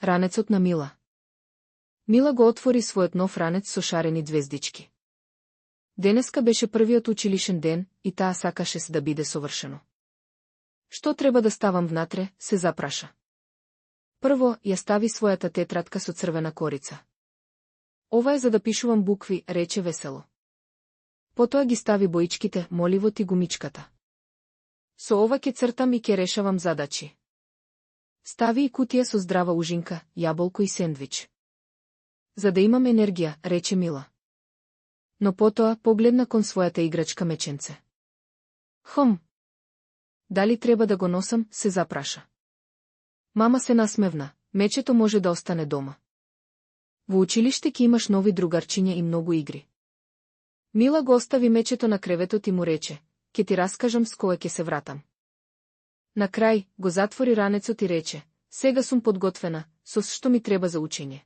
Ранецот на Мила. Мила го отвори својот нов ранец со шарени звездички. Денеска беше првиот училишен ден и таа сакаше се да биде совршено. Што треба да ставам внатре, се запраша. Прво, ја стави својата тетрадка со црвена корица. Ова е за да пишувам букви, рече весело. Потоа ги стави боичките, моливот и гумичката. Со ова ќе цртам и ќе решавам задачи. Стави и кутија со здрава ужинка, јаболко и сендвич. За да имам енергија, рече Мила. Но потоа погледна кон својата играчка меченце. Дали треба да го носам, се запраша. Мама се насмевна, мечето може да остане дома. Во училиште ќе имаш нови другарчиња и многу игри. Мила го остави мечето на креветот и му рече, ќе ти раскажам с кое ќе се вратам. На крај, го затвори ранецот и рече, сега сум подготвена, со што ми треба за учење.